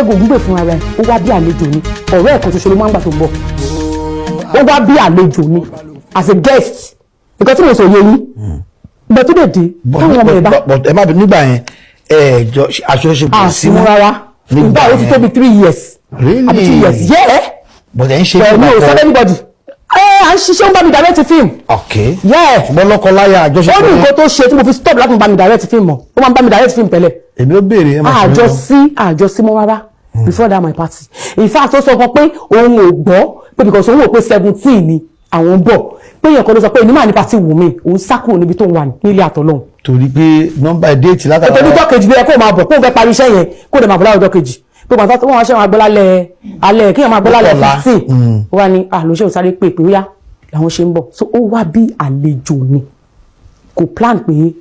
Ṣẹ́gun Ògúngbè fúnra rẹ̀, ó wá bí àlejò ni. Ọ̀rẹ́ ẹ̀ kan ṣoṣo ló máa ń gbà tó ń bọ̀. Ó wá bí àlejò ni, as a guest. Nǹkan tí mo sọ yé yín? Ìgbà tó dé dé, táwọn ọmọ ẹ̀ bá But ẹ má bínú, nígbà yẹn, ẹ jọ àjọṣepọ̀ sí àsìmú rárá. Nígbà Ìgbà ó ti yẹn. tó bí 3 years Really? àbí 2 years, yeah. But ẹ ń ṣe Pẹ̀lú papọ̀. ò sọ anybody ẹ à ń ṣiṣẹ́, ń bá mi direct film. Yeah. Ṣùgbọ́n lọ́kọ-láya Ó àjọṣepọ̀ ní yẹn- nǹkan tó ṣe tí mo fi stop láti bá mi direct film mọ́. Ó máa ń bá mi direct film tẹ́lẹ̀. Èmi ó béèrè, ẹ máa ṣe Àjọ mí lọ. sí àjọ sí mọ́ rárá before that my party. In fact, ó sọ kan pé òun ò gbọ́ pé because òun wò pé 17 ni àwọn ń bọ̀, pé èèyàn kan ló sọ pé èmi máa ní party wù mí, òun sá kúrò níbi tó ń wà nílé àtọ̀lọ́hún. Torí pé nọ́mbà date látara. Ètò ìjọ kejì ló yẹ kó máa bọ̀, kó fẹ́ parí iṣẹ́ yẹn, kó dẹ̀ máa bọ̀ láwọn ọjọ́ kejì, pé bàtà tó wọ́n ṣe máa gbọ́ lálẹ́ alẹ́, kéèyàn máa gbọ́ lálẹ́ Ó kọ̀la. 15. Ó wá ní àlóṣe òsáré pé pé ó yá làwọn ṣe ń bọ̀. So ó wá bí àlejò ni, kò plan pé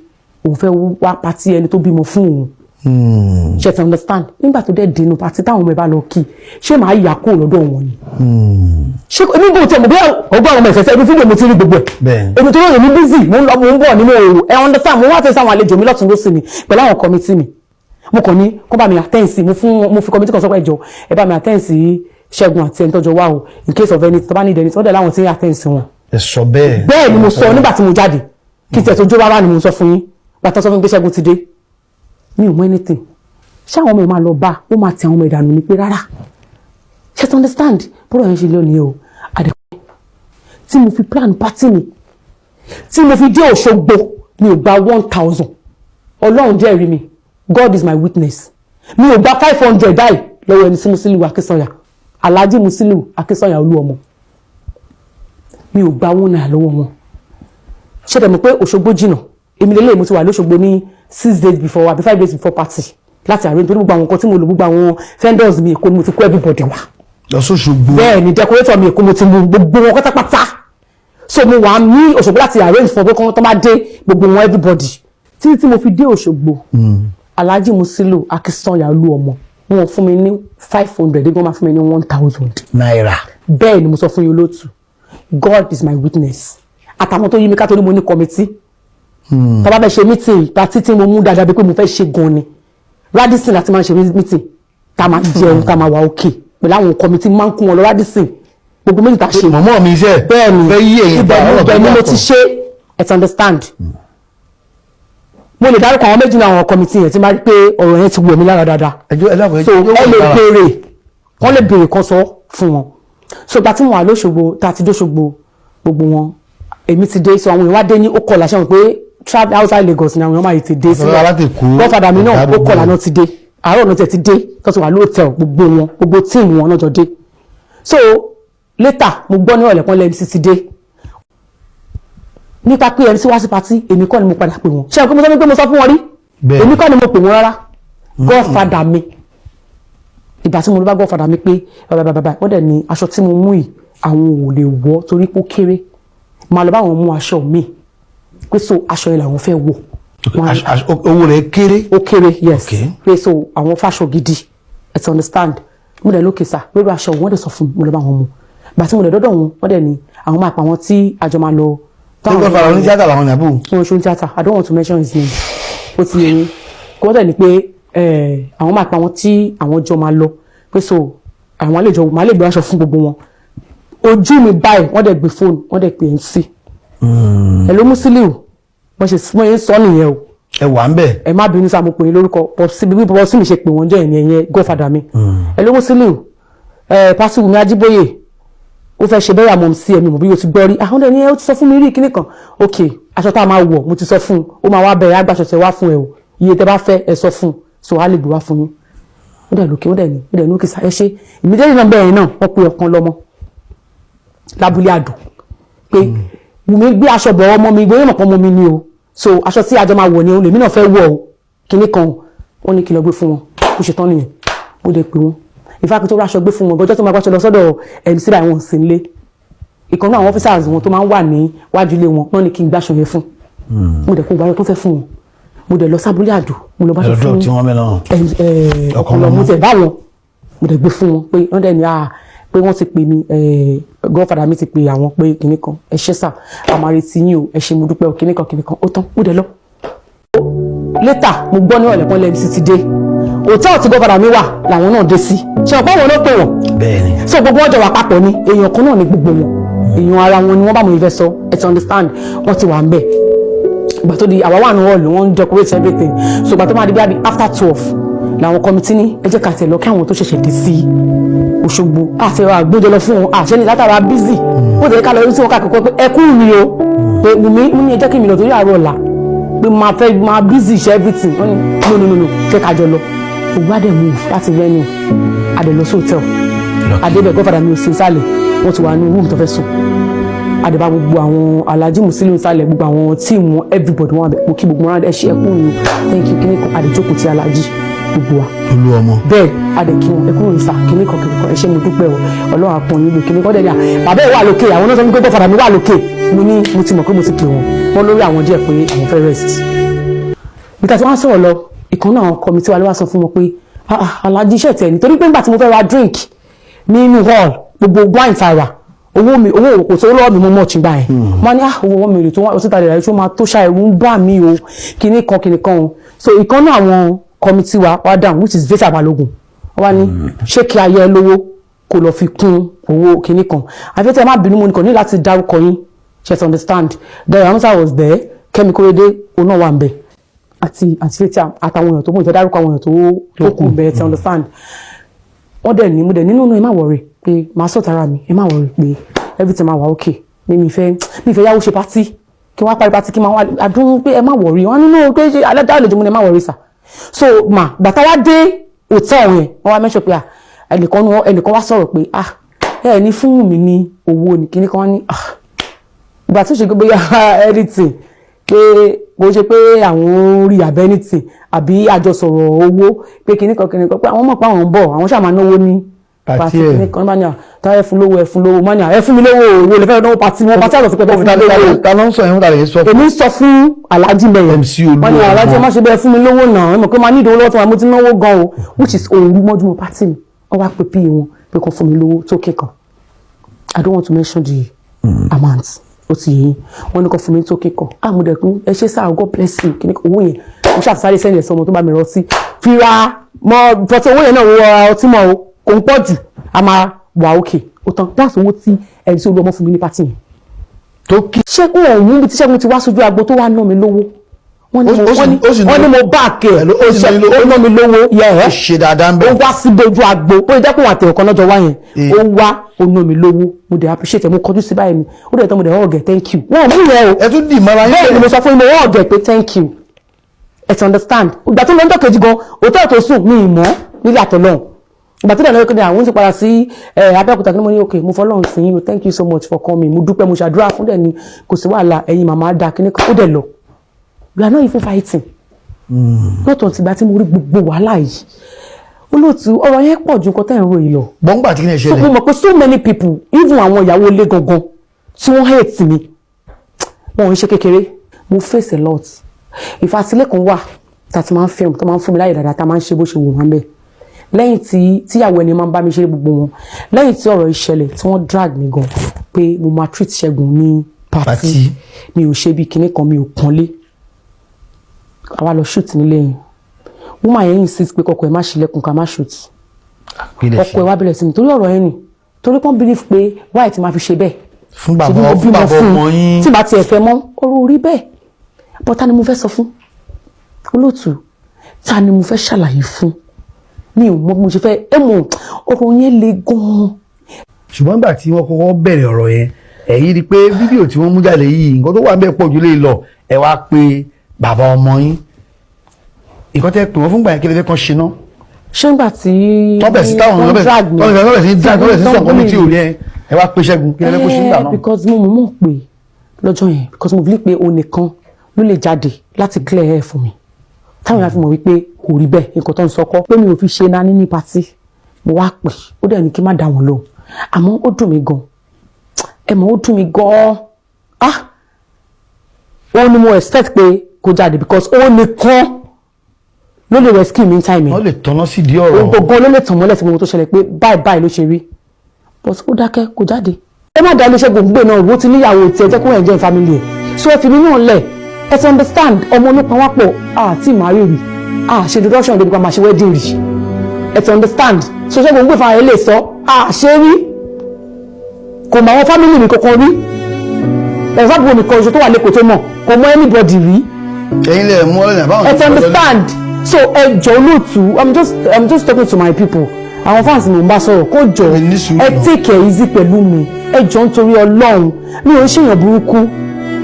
òun fẹ́ wá party ẹni tó bímọ fún òun. Ṣe ti understand? Nígbà tó dẹ̀ dénú party, táwọn ọmọ ẹ bá lọ kí, ṣé màá yà kúrò lọ́dọ̀ wọn ni? Ṣé èmi kò tiẹ̀ mọ̀ bí ọgbọ́n àwọn ọmọ ìfẹ́fẹ́ ibi fídíò mo ti rí gbogbo ẹ̀. Èmi tó lóye mi busy, mo ń lọ, mo ń bọ̀ nínú òòrùn, ẹ understand? Mo wá tẹ̀sí àwọn àlejò mi lọ́tún lọ́sì mi pẹ̀lú àwọn committee mi. Mo kàn ní kó bá mi attend sí, mo fún mo fi committee kan sọ pé, "Ẹjọ́, ẹ bá mi attend sí Ṣẹ́gun àti ẹni tọ́jọ́ wá o, in case of anything, tó bá need anything." Wọ́n dẹ̀ láwọn tí ń attend sí wọn. Ẹ sọ bẹ́ẹ̀. Bẹ́ẹ̀ ni mo sọ nígbà tí mo jáde. Kí tiẹ̀ tó jó rárá ni mo sọ fún yín. Bàtà sọ fún mi pé Ṣẹ́gun ti dé, mi ò mọ anything. Ṣé àwọn ọmọ ẹ̀ máa lọ bá ó máa ti àwọn ọmọ ìdànù ni pé rárá? Ṣe to understand bọ́rọ̀ yẹn ṣe lọ nìyẹn o. Àdẹ̀kọ́ tí mo fi plan party mi, tí mo fi dé Òṣogbo, mi ò gba 1,000. Ọlọ́run jẹ́rìí mi, God is my witness, mi ò gba 500 báyìí lọ́wọ́ ẹni sí Musiliu Akínsànyà, Alhaji Musiliu Akínsànyà Olúọmọ. Mi ò gba ₦1 lọ́wọ́ wọn. Ṣé dẹ̀ mọ̀ pé Òṣogbo jìnnà? Èmi lélẹ́yìn, mo ti wà lóṣogbo ní 6 days before àbí 5 days before party láti àárín, nítorí gbogbo àwọn nǹkan tí mo lò, gbogbo àwọn vendors mi, Èkó ni mo ti kó everybody wá. Lọ sóṣogbo. Bẹ́ẹ̀ ni, decorator mi, Èkó mo ti mú gbogbo wọn pátápátá. So mo wà ní Òṣogbo láti arrange fún ọ pé kí wọ́n tó bá dé, gbogbo wọn, everybody. Títí tí mo fi dé Òṣogbo, Alhaji Musiliu Akínsànyà Olúọmọ, wọn fún mi ní 500, wọ́n máa fún mi ní 1,000 náírà. Bẹ́ẹ̀ ni mo sọ fún yín, olóòtú. God is my witness, àtàwọn tó yí mi ká, torí mo ní committee. Tó bá fẹ́ ṣe meeting party tí mo mú dáadáa, bí pé mo fẹ́ ṣe gan ni, Radisson láti máa ń ṣe meeting, tá a máa jẹun, tá a máa wà òkè pẹ̀lú àwọn committee. Máa ń kún wọn lọ Radisson, gbogbo méjì tá a ṣe. Mọ̀mọ́ mi iṣẹ́. Bẹ́ẹ̀ ni. Fẹ́ yí èyí. Ibẹ̀ ni, ibẹ̀ ni mo ti ṣe. Ẹ ti understand? Mo lè dárúkọ àwọn méjì náà, àwọn committee yẹn, tí máa rí pé ọ̀rọ̀ yẹn ti wọ̀ mí lára dáadáa. Ẹjọ́ ẹ dákun. So ẹ lè béèrè, wọ́n lè béèrè kan sọ fún wọn. So ìgbà tí mo wà lóṣogbo, tá a ti dóṣogbo, gbogbo wọn, èmi ti dé. So àwọn èèyàn wá dé ní ó kọlà. Ṣe wọn pé travel outside Lagos ni àwọn èèyàn máa ti dé sílẹ̀ láti Èkó. Godfather mi náà, ó ọ̀gá kọlà náà ti dé, àárọ̀ náà ti dé, tó ti wà lóòtẹ́ẹ̀l, gbogbo wọn, gbogbo team wọn náà jọ dé. So later, mo gbọ́ ní ọ̀lẹ́kan lẹ́yìn ti dé nípa pé MC wá sí party. Èmi kọ́ ni mo padà pè wọ́n. Ṣé mo sọ pé mo sọ fún wọn rí? Èmi kọ́ ni mo pè wọ́n rárá, godfather mi. Ìgbà tí mo lọ bá godfather mi pé bàbá bàbá, wọ́n dẹ̀ ní aṣọ tí mo mú yìí, àwọn ò lè wọ̀ torí pé ó kéré, màá lọ bá àwọn mú aṣọ mi, pé so aṣọ yẹn làwọn fẹ́ wọ̀. Owó rẹ̀ kéré. Ó kéré, yes. Pé so àwọn fáṣọ gidi, ẹ ti understand? Mo dẹ̀ lókè sá lórí aṣọ. Wọn dẹ̀ sọ fún mi, mo lọ bá wọn mú. Ìgbà tí mo dẹ̀ dọ́dọ̀ wọn, wọ́n dẹ̀ ní àwọn máa pa àwọn tí àjọ máa lọ. Ṣé godfather oní tíátà làwọn ní àbú? Wọn ṣe tíátà. I don't want to mention his name, ó ti yẹ yín. Kí wọ́n dẹ̀ ní pé àwọn máa pa àwọn tí àwọn jọ máa lọ, pé so àwọn àlejò máa lè gbé aṣọ fún gbogbo wọn. Ojú mi báyìí, wọ́n dẹ̀ gbé fóònù, wọ́n dẹ̀ pè MC. Hello, Musiliu, wọ́n ṣe wọ́n yẹn sọ nìyẹn o. Ẹ wà ń bẹ̀. Ẹ má bínú sáà, mo pè yín lórúkọ popsi, bí popsi mi ṣe pè wọ́n jẹ́ ẹ̀yìn ẹ̀yẹn godfather mi. Hello, Musiliu, ẹ pásítọ̀ Wùmí Ajíbóyè, ó fẹ́ ṣe bẹ́yà mọ̀ sí ẹ̀mí mọ̀ bí o ti gbọ́ rí. Àwọn ẹni ẹ ó ti sọ fún mi rí kíní kan. Ok, aṣọ tá a máa wọ̀, mo ti sọ fún un, ó máa wá bẹ̀rẹ̀ agbáṣọ tẹ wá fún ẹ o. Iye tẹ bá fẹ́, ẹ sọ fún un, so á lè gbé wá fún yín. Ó dẹ̀ lókè, ó dẹ̀ ní òkè sá, ẹ ṣe ìmídẹ́rì náà. Bẹ́ẹ̀ náà wọ́n pe ọ̀kan lọ́mọ lábúlé àdó pé Wùmí gbé aṣọ bọ̀ ọmọ mi, gbóyè mọ̀pọ̀ ọmọ mi ni o. So aṣọ tí àjọ máa wọ̀ ni o, lèmi náà fẹ́ wọ̀ o, kíní kan. Wọ́n ní kí lọ gbé fún wọn. Ó ṣe tán nìyẹn. Ó dẹ̀ pé wọ́n ìfáàkì tó ráṣọ gbé fún wọn. Ọjọ́ tó máa gbàṣọ lọ sọ́dọ̀ MC báyìí, wọn sì ń lé ìkan náà. Àwọn officers wọn tó máa ń wà ní wájú ilé wọn náà ní kí n gbàṣọ yẹn fún. Mo dẹ̀ kó gbàṣọ tó fẹ́ fún wọn, mo dẹ̀ lọ sábúlé àdó, mo lọ báṣọ ẹ̀rọ fún tí wọ́n mẹ́ náà. Ọ̀kan lọ mo tẹ̀ bá wọn, mo dẹ̀ gbé fún wọn pé wọ́n dẹ̀ ní à pé wọ́n ti pè mí, godfather mi ti pè àwọn pé kinní kan. Ẹ ṣé sà, a máa retí yín o, ẹ ṣé, mo dúpẹ́ o, kinní kan kinní kan. Ó tán, mo dẹ̀ lọ. Later, mo gbọ́ ní ọ̀lẹ́pọ̀ lẹ́mc ti dé. Hòtẹ́ẹ̀lì tí godfather mi wà làwọn náà dé sí. Ṣe ọ̀pọ̀ àwọn náà pè wọ́n? Bẹ́ẹ̀ni. So gbogbo wọn jọ wà papọ̀ ni, èèyàn kan náà ni gbogbo wọn, èèyàn ara wọn ni wọ́n bá mọ̀ ìfẹ́ sọ. Ẹ ti understand? Wọ́n ti wà ń bẹ̀. Ìgbà tó di àwa wà ní hall, wọ́n ń decorate everything. So ìgbà tó máa di bí after 12 làwọn committee ní ẹ jẹ́ ká tẹ̀ lọ kí àwọn tó ṣẹ̀ṣẹ̀ dé sí Òṣogbo àti ẹ̀rọ àgbójọ lọ fún wọn àṣẹ ní látara busy. Ó tẹ̀lé ká lọ rí sí wọn káàkiri pé ẹ kú mi o, pé Wùmí mú ní ẹ jẹ́ kí mi lọ torí àárọ̀ ọ̀la pé máa fẹ́ máa busy ṣe everything. Wọ́n ní no, no, no, no, jẹ́ ká jọ lọ. Gbogbo adé move láti venue, adé lọ sí hotel. Adébẹ̀, godfather mi ò sí sálẹ̀, wọ́n ti wà ní room tó fẹ́ sùn. Adébá gbogbo àwọn Alhaji Musiliu sálẹ̀, gbogbo àwọn team wọn, everybody wọn mo kí gbogbo wọn, ẹ ṣe, ẹ kú mi, thank you, kíní kan. Adé jókòó ti Alhaji, gbogbo wa. Olú ọmọ. Bẹ́ẹ̀ adé kí wọn, ẹ kúrò ní sà, kíní kan kíní kan, ẹ ṣé, mo dúpẹ́ o, Ọlọ́run àpọ̀n yín lò, kíní kan. Dẹ̀ ní à bàbá ẹ̀ wà lókè, àwọn náà sọ fún mi pé godfather mi wà lókè. Mo ní mo ti mọ̀ pé mo ti pè wọ́n, wọ́n lórí àwọn díẹ̀ pé àwọn fẹ́ rest. Bí ta ti wọ́n sọ̀rọ̀ lọ, ìkan náà àwọn committee wa ló wá sọ fún wọn pé, "Ah, ah, Alhaji, iṣẹ́ tẹ̀ nítorí pé nígbà tí mo fẹ́ ra drink nínú hall, gbogbo wine tara owó mi, owó kò sówó lọ́wọ́ mi mọ́ mọ́ọ̀chì gbà yẹn." Wọ́n ní, "Ah, owó wọn mi rè tó wọ́n síta rẹ̀ tó máa tó ṣá, ẹ̀rù ń bà mí o, kinní kan kinní kan o." So ìkan náà àwọn committee wa wá down, which is Vesa Balogun, wọ́n wá ní ṣé kí ayé ẹ lówó kó lọ fi kún owó kinní kan. Àfi tẹ́ ẹ má bínú, mo nìkan ní láti dárúkọ yín, ṣe to understand? Dayo Amusa was there, Kẹ́mi Kórèdé òun náà wà ń bẹ̀, àti Fathia àtàwọn èèyàn tó mú ìfẹ́ dárúkọ, àwọn èèyàn tó kù bẹ́ẹ̀ tí understand. Wọ́n dẹ̀ ní mo dẹ̀ nínú, ẹ má worry pé màá sort ara mi, ẹ má worry pé everything máa wà okay. Ní mi fẹ́ yáwó ṣe party, kí wọ́n á parí party kí máa wá àdúró pé ẹ má worry. Wọ́n nínú pé ṣe alẹ́ dáhùn lójúmọ́ ni, ẹ má worry sà. So mà gbàtà wá dé hotel yẹn, wọ́n wá mẹ́sọ̀ pé, ah, ẹnìkan wá sọ̀rọ̀ pé, ah, ẹ ní fún mi ní owó ní kíní kan. Wá ní, ah, ìgbà tó ṣe pé bóyá anything, pé kò ṣe pé àwọn rí abẹ́ anything àbí àjọsọ̀rọ̀ owó pé kíní kan kíní kan, pé àwọn mọ̀ pé àwọn ń bọ̀, àwọn ṣáà máa náwó ní party ẹ̀. Kíní kan bá ní à táyà ẹ fún lówó, ẹ fún lówó, má ní à ẹ fún mi lówó, owó lè fẹ́ náwó party wọn, party àtọ̀ sí pé ẹ fún mi lówó. Ta ló ń sọ yẹn? Wọ́n tàbí sọ fún Èmi ń sọ fún Alhaji mẹ́yẹn. MC Olú Wọ́n ní Alhaji, ọmọ. ẹ má ṣe bẹ́ẹ̀, fún mi lówó náà, ẹ mọ̀ pé máa ní ìdówó lọ́wọ́ tí wọ́n mo ti náwó gan o, which is òru mọ́júmọ́ party mi. Wọ́n wá pé pa wọn pé kàn fún mi lówó tó kékan. I don't want to mention the amount, ó ti yé yín. Wọ́n ní kàn fún mi tó kékan. Ah, mo dẹ̀ kún, ẹ ṣé sáà, God bless you, kí ni owó yẹn. Mo ṣàtúnṣe send ẹ̀ sọmọ tó bá mi rọtí fi ra mọ fọtí owó yẹn náà, wọ ọtí mọ́ o, kò ń pọ̀ jù, a máa wà òkè. Ó tán, that's owó tí ẹni tí olú ọmọ fún mi ní party yẹn. Tó kí. Ṣẹ́gun ọ̀hún bí tí Ṣẹ́gun ti wá sójú agbo tó wá ná mi lówó, wọ́n ní Ó sì wọ́n ní mo bá kẹ̀. Hello, ó sì ná yín lówó. Ó ná mi lówó yẹ Ó ẹ́. ṣe dáadáa ń Ó bẹ̀. wá síbi ojú agbo, ó lè jẹ́ pé wọ́n àtẹ̀wọ̀ kan lọ́jọ́ wá yẹn. Eh. Ó wá, ó ná mi lówó, mo dẹ̀ appreciate ẹ̀, mo kọjú sí báyìí mi, ó dẹ̀ tán, mo dẹ̀ hug ẹ̀, thank you. Wọ́n ò mú yẹn o. Ẹ tún dì mọ́ra yín. Bẹ́ẹ̀ ni mo sọ fún yín, mo hug ẹ̀ pé thank you. Ẹ ti understand? Ìgbà tó lọ́jọ́ kejì gan, hòtẹ́ẹ̀lì tó sùn mi ì mọ́ nílé àtọ̀lọ́hùn. Ìgbà tó dẹ̀ lọ́jọ́ kejì, àwọn ti padà sí Abẹ́òkúta. Kí ni mo ní? Ok, mo fọlọ́run sí yín o, thank you so much for coming, mo dúpẹ́, mo ṣàdúrà fún dẹ̀ ni, kò sí wàhálà, ẹ̀yin màmá da kíní kan. Ó dẹ̀ lọ. We are not even fighting, not until ìgbà tí mo rí gbogbo wàhálà yìí. Olóòtú, ọ̀rọ̀ yẹn pọ̀ ju nǹkan tẹ́ ẹ̀ ń ròyìn lọ. Gbọ́ngbà tí kí ni ẹ So mo ṣẹlẹ̀? mọ̀ pé so many people, even àwọn ìyàwó ilé gangan tí wọ́n hate mi, wọn ò ń ṣe kékeré. Mo face a lot. Ìfàsílẹ̀ kan wà tá a ti máa ń film, tó máa ń fún mi láyè dáadáa, tá a máa ń ṣe bó ṣe wù wọ́n bẹ́ẹ̀. Lẹ́yìn tí tíyàwó ẹni máa ń bá mi ṣe gbogbo wọn, lẹ́yìn tí ọ̀rọ̀ ìṣẹ̀lẹ̀ tí wọ́n drag mi gan pé mo máa treat Ṣẹ́gun ní party, Party. mi ò ṣe bí kinní kan, mi ò pọ́nlé. Àwa lọ shoot nílé yẹn, woman yẹn insist pé kọ́kọ́ ẹ má ṣílẹ̀kùn ká má shoot. Ọkọ ẹ wá bẹ̀rẹ̀ sí ní torí ọ̀rọ̀ yẹn ni, torí pọ́n believe pé why tí máa fi ṣe bẹ́ẹ̀. Fún bàbá Ṣebí mo fún bímọ bàbá fún ọmọ un, yín. Tí bá tiẹ̀ fẹ́ mọ́ ọ̀rọ̀ orí bẹ́ẹ̀ bọ́, ta ni mo fẹ́ sọ fún? Olóòtú, ta ni mo fẹ́ ṣàlàyé fún? Mi ò mọ bí mo ṣe fẹ́ ẹ mọ̀, ọ̀rọ̀ yẹn le gan-an. Ṣùgbọ́n nígbà tí wọ́n kọ́kọ́ bẹ̀rẹ̀ ọ̀rọ̀ yẹn, ẹ̀yin rí i pé fídíò tí wọ́n mú jáde yìí, nǹkan tó wà ń bẹ̀ pọ̀ jù lè lọ. Ẹ wá pé bàbá ọmọ yín, nǹkan tẹ́ pè wọ́n fúngbà yẹn, kí lè fẹ́ kàn ṣe náà? Ṣé ńgbà tí Tọ́bẹ̀ sí táwọn wọ́n tọ́bẹ̀ drag mi, tọ́bẹ̀ sí drag, tọ́bẹ̀ sí sọ̀kan ní tí ò rí ẹ, ẹ wá pé Ṣẹ́gun, kí lè fẹ́ kó ṣe nígbà náà? Because mo mọ̀ pé lọ́jọ́ yẹn, because mo believe pé òun nìkan ló lè jáde láti clear air fún mi, táwọn èèyàn fi mọ̀ wípé kò rí bẹ́ẹ̀, nǹkan tó ń sọ kọ́, pé mi ò fi ṣe nání ní party. Mo wá pè, ó dẹ̀ ní kí n má dá wọn lóhùn, àmọ́ ó dùn mí gan. Ẹ mọ̀, ó dùn mí gan. Ah, ó ní mo expect pé kó jáde because ó nìkan ló lè rescue mi in time yẹn. Wọ́n lè tọ́nà sí di ọ̀rọ̀. Òun gbogbo ló lè tàn mọ́lẹ̀ sí gbogbo tó ṣẹlẹ̀ pé báyìí báyìí ló ṣe rí, but ó dákẹ́, kò jáde. Ẹ má dá iléeṣẹ́ gbòǹgbò náà, owó ti níyàwó tiẹ̀, jẹ́ kó enjoy family ẹ̀, so ẹ fi mí náà lẹ̀. Ẹ ti understand? Ọmọ ló pa wá pọ̀ àti màárì rí. Ah, ṣe introduction débi pa máa ṣe wedding rí, ẹ ti understand? So Ṣẹ́gun Ògúngbè fúnra rẹ̀ lè sọ, ah, ṣe rí, kò mọ àwọn family mi kankan rí. Ẹ̀fọ́ mi kan oṣù tó wà lẹ́kọ̀ọ́ tó mọ̀, kò mọ anybody rí. Ẹ̀yin lè mú ọlọ́yìn àbáwọn. Ẹ ti understand? So ẹ jọ̀ọ́, olóòtú, I'm just talking to my people, àwọn fans mi ò ń bá sọ̀rọ̀, kó jọ Ẹ ní sùúrù ẹ náà. take it easy pẹ̀lú mi. Ẹ jọ̀ọ́, nítorí Ọlọ́run, mi ò ń ṣèyàn burúkú,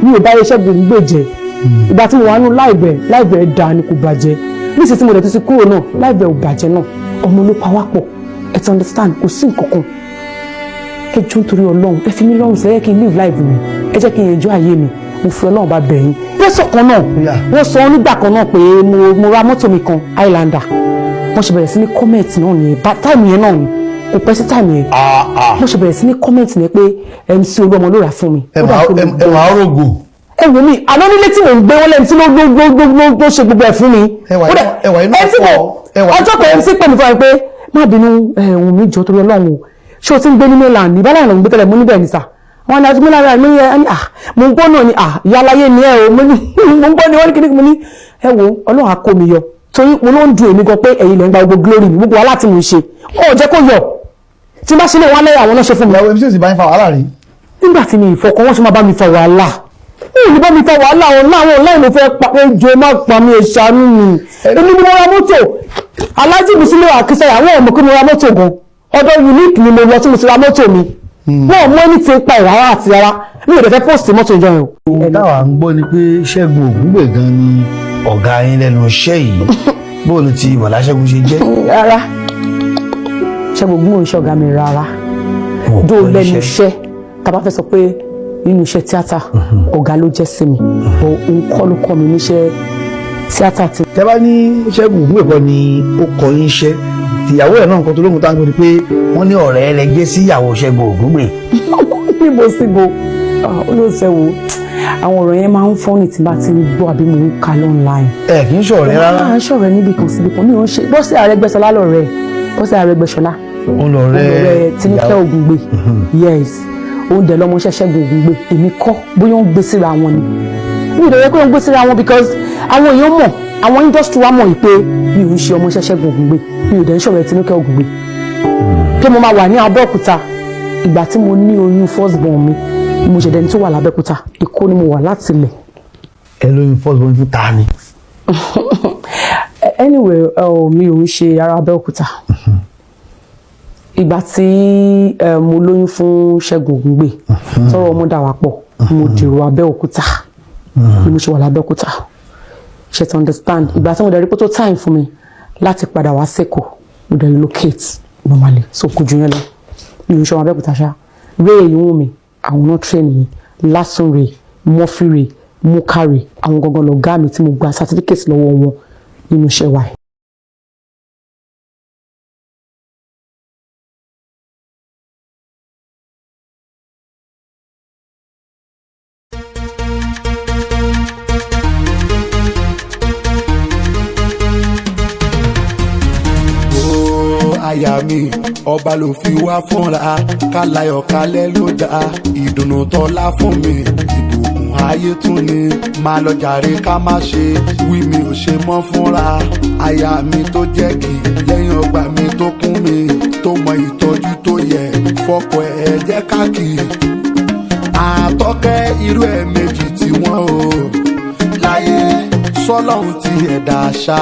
mi ò bá iṣẹ́ gbòǹgbò jẹ. Ìgbà tí mo wà nù láìbẹ̀, láìbẹ̀ dáa ni, kò bàjẹ́. Níṣẹ́ tí mo dẹ̀ tó ti kúrò náà, láìbẹ̀ ò bàjẹ́ náà. Ọmọ ló pa wá pọ̀, ẹ ti understand? Kò sí nǹkan kan. Ẹ jọ̀ọ́, nítorí Ọlọ́run, ẹ fi mí lọ́rùn sílẹ̀, kí n live life mi, ẹ jẹ́ kí n enjoy ayé mi. Mo fi Ọlọ́run bá bẹ̀ yín. Pẹ́sọ̀ kan náà, wọ́n sọ nígbà kan náà pé mo ra mọ́tò mi kan, Highlander. Wọ́n ṣe bẹ̀rẹ̀ sí ní comment náà ní time yẹn náà ni, kò pẹ́ sí time yẹn. Wọ́n ṣe bẹ̀rẹ̀ sí ní comment ní pé MC Olúọmọ ló rà fún mi. Ẹ máa rògò. Ẹ wò mí, àná nílé tí mò ń gbé, wọ́n lẹ́nu tí ló ṣe gbogbo ẹ̀ fún mi. Ẹwà inú ọkọ̀. Ọjọ́ kan, MC pè mí fún mi pé má bínú, ẹ̀hún mi jọ, torí Ọlọ́run o, ṣé o ti ń gbé ní mainland ní bálẹ̀ ń gbé tẹ́lẹ̀? Mú níbẹ̀ ní sà. Wọ́n ní àti múlára mi yẹ ní à mo ń gbọ́ náà ni à ìyá aláyé ni ẹ o. Mo ní mo ń gbọ́ ni. Wọ́n ní kíní? Mo ní ẹ wo, Ọlọ́run á kó mi yọ, torí mo ló ń dùn èmi gan pé ẹ̀yin lẹ́ ń gba gbogbo glory mi, gbogbo wàhálà tí mo ń ṣe, ó jẹ́ kó yọ. Tí n bá ṣe lè wọ́n lẹ́yìn àwọn náà ṣe fún mi. Ìyàwó MC sì bá ń fa wàhálà rí? Nígbà tí mi ìfọkàn, wọ́n ṣe máa bá mi fa wàhálà? Mi ò ní bá mi fa wàhálà. Àwọn náà, àwọn online ló fẹ́ pa. Ejò, má pa mi, ẹ ṣàánú mi. Èmi ni mo ra mọ́tò Alhaji Musiliu Akínsẹ́yà. Àwọn ọmọ kí mo ra mọ́tò gan, ọ̀dọ̀ Unique ni mo lọ tí mo ti ra mọ́tò mi. Wọn ò mọ ẹni tí ń pa ẹ̀ rárá àti rárá. Mi ò dẹ̀ fẹ́ post mọ́tò ìjọ yẹn o. Ohun táwa ń gbọ́ ni pé Ṣẹ́gun Ògúngbè gan ni ọ̀gá yín lẹ́nu iṣẹ́ yìí. Bóòlù ti Bọ̀dá Ṣẹ́gun ṣe jẹ́? Rárá, Ṣẹ́gun Ògúngbè ń ṣọ̀gá mi rárá. Dó lẹ́nu iṣẹ́, tá a bá fẹ́ sọ pé nínú iṣẹ́ tíátà, ọ̀gá ló jẹ́ sí mi, òun kọ́ ló kọ́ mi níṣẹ́ tíátà tí. Tẹ́ bá ní Ṣẹ́gun Ògúngbè kọ́ ni ó kọ́ yín iṣẹ́, tìyàwó ẹ̀ náà, nǹkan tó lóhun tá à ń gbọ́ ni pé wọ́n ní ọ̀rẹ́ rẹ̀ jẹ́ sí ìyàwó Ṣẹ́gun Ògúngbè. Níbo síbo? Ó ló ṣe wo, àwọn ọ̀rọ̀ yẹn máa ń fọ́nì tí bá ti ń gbọ́ àbí mò ń ka online. Ẹ kì í ṣọ̀rẹ́ rárá? Máa ń ṣọ̀rẹ́ níbi kan síbi kan. Mi ò ń ṣe Bọ́sẹ̀ Arẹ́gbẹ́ṣọlá lọ̀rẹ́, Bọ́sẹ̀ Arẹ́gbẹ́ṣọlá. Ó lọ rẹ́? Ọ̀rẹ́ Tinúkẹ́ Ògúngbè, yes. Òun dẹ̀ lọ́mọṣẹ́ Ṣẹ́gun Ògúngbè. Èmi kọ́. Bóyá ó ń gbé síra wọn ni, mi ò dẹ̀ yẹ kó ń gbé síra wọn, because àwọn èèyàn mọ̀, àwọn industry wa mọ̀ yìí pé mi ò ń ṣe ọmọṣẹ́ Ṣẹ́gun Ògúngbè, mi ò dẹ̀ ń ṣọ̀rẹ́ Tinúkẹ́ Ògúngbè pé mo máa wà ní Abẹ́òkúta. Ìgbà tí mo ní oyún first born mi, mo ṣẹ̀dẹ̀ ní tó wà lábẹ́òkúta. Èkó ni mo wà láti ilẹ̀. Ẹ lóyún first born fún ta ni? Anyway, mi ò ń ṣe ará Abẹ́òkúta. Ìgbà tí mo lóyún fún Ṣẹ́gun Ògúngbè, tọrọ ọmọ dà wá pọ̀, mo dèrò Abẹ́òkúta bí mo ṣe wà lábẹ́òkúta, ṣe to understand? Ìgbà tí mo dẹ̀ rí pé tó time fún mi láti padà wá sẹ́kọ̀ọ́, mo dẹ̀ relocate normally. So kò jù yẹn lọ, mi ò ń ṣe ọmọ Abẹ́òkúta ṣá. Ray ìwọ̀n mi, àwọn náà train mi, Lasun Ray, Murphy Ray, Mukari, àwọn gangan lọ̀gá mi tí mo gba certificate lọ́wọ́ wọn nínú iṣẹ́ wa yìí. Ó aya mi, ọba ló fi wá fúnra kálayọ̀ kalẹ̀ ló dá ìdùnnú tọ́lá fún mi, ìbùkún ayé tún ni. Máa lọ jàre, ká má ṣe wí mi ò ṣe mọ́ fúnra. Aya mi tó jẹ́ kí lẹ́yìn ọgbà mi tó kún mi, tó mọ ìtọ́jú tó yẹ fọ́kọ ẹ̀, jẹ́ káàkiri àtọ́kẹ́ irú ẹ̀ méjì tí wọ́n o láyé sọ́lọ́hún ti ẹ̀dá àṣà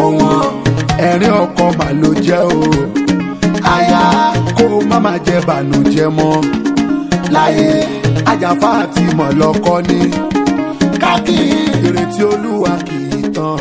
ọ̀wọ́n ẹ̀rín ọkọ mà ló jẹ́ o. Aya kó má má jẹ́ bànújẹ́ mọ́ láyé, àjàfà àti mọ̀lọ́kọ́ ní káàkiri, ìrètí Olúwa kì í tán.